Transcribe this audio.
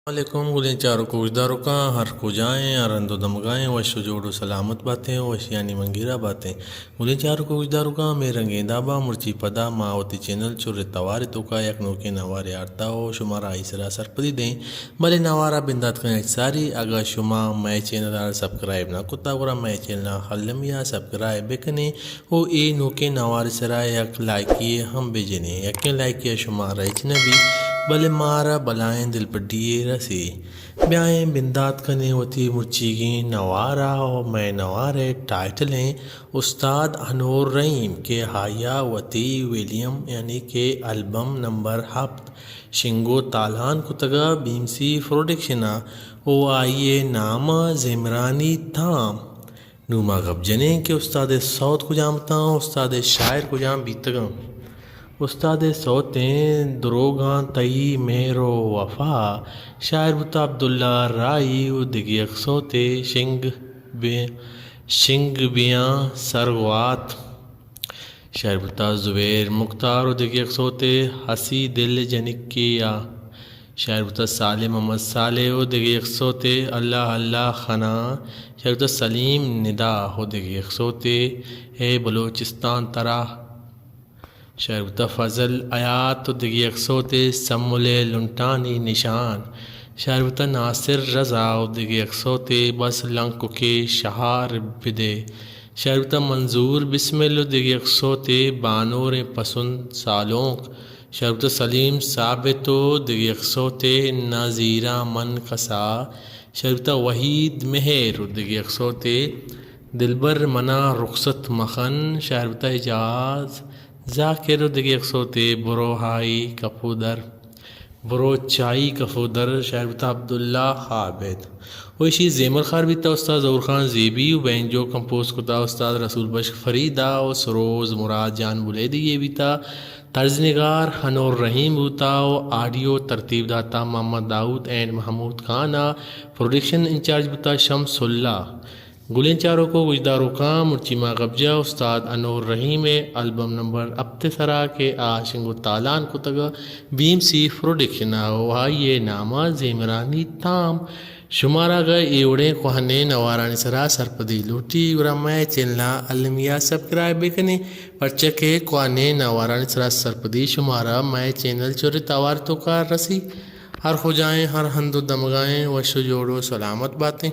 علیکم گلیں چاروک و گوشداروکاں، ہر کجائیں، ہر ہند و دمگائیں، وش و جوڑ و سلامت باتیں و وشیانی منگیرا باتیں۔ گلیں چاروک و گوشداروکاں، مے رنگیں دابا مرچی پدا ما وتی چینل چر توار توکا یک نوکیں نوارے آرتا و شمارا آئی سرا سرپدی دیں۔ بلے نوارا بندات کنیں اچ ساری، اگاں شما مئے چینل ء سبسکرائب نہ کتا گڑا مئے چینل ء المی ء سبسکرائب بکنیں۔ و اے نوکیں نوار سرا یک لائکی ہم بجنیں۔ یکیں لائکی ء شمارا ہچ نہ بی، بلے مارا بلائیں دلبڈی یے رسی۔ بیائیں بندات کنیں وتی مرچیگیں نوارا و مئے نوار ء ٹائٹل ایں استاد انور رحیم کہ آئی ء وتی ویلیم یعنی کہ البم نمبر ہپت شنگ و تالان کتگ ء بی ایم سی پروڈکشن ء و آئی ء نام ء زمرانی تام۔ نوں ما گپ جنیں کہ استاد ء سوت کجام اتاں، استاد ء شاعر کجام بیتگاں۔ استاد ء سوتیں دروگاں تئی مہر و وفا، شاعر بوتا عبداللہ راہی و دگہ یک سوتے شنگ بے-، شنگ بیاں سرگوات۔ شاعر بوتا زبیر مختار و دگہ یک سوتے ہسی دل جنکی آ۔ شاعر بوتا صالح محمد صالح و دگہ یک سوتے اللہ اللہ خنا۔ شاعر بوتا سلیم ندا و دگہ یک سوتے اے بلوچستان ترا۔ شاعر بوتا فضل حیات و دگہ یک سوتے سمل ء لنٹانی نشان۔ شاعر بوتا ناصر رضا و دگہ یک سوتے بس لنککے شہار بدے۔ شاعر بوتا منظور بسمل و دگہ یک سوتے بانوریں پسند سالونک۔ شاعر بوتا سلیم ثابت و دگہ یک سوتے نہ زیراں من کسا۔ شاعر بوتا وحید مہر و دگہ یک سوتے دلبر منا رخصت مخن۔ شاعر بوتا اعجاز ذاکر و دگہ یک سوتے برو ہائی کپودر، برو چائی کپودر۔ شاعر بوتا عبداللہ عابد و ایشی زیمل خار بیتا استاد ظہور خان زیبی و بینجو کمپوز کتا استاد رسول بخش فریدا و سروز مراد جان بلیدی یہ بیتا۔ طرز نگار انور رحیم بوتا و آڈیو ترتیب داتا محمد داؤد اینڈ محمود خان آ۔ پروڈکشن انچارج بوتا شمس اللہ۔ گلیں چاروک و گوشداروکاں، مرچی ما گپ جا استاد انور رحیم ء البم نمبر ہپت ء سرا کہ آ شنگ و تالان کتگ بی ایم سی پروڈکشن ء و آئی ء نام ء زیمرانی تام۔ شمارا اگہ اے وڑیں کوہنیں نوارانی سرا سرپدی لوٹی گڑا مئے چینل ء المی ء سبسکرائب بہ کنیں، پرچہ کہ کوہنیں نوارانی سرا سرپدی شمارا مئے چینل چر توار توکا رسی۔ ہر کجائیں، ہر ہند و دمگائیں، وش و جوڑ و سلامت باتیں۔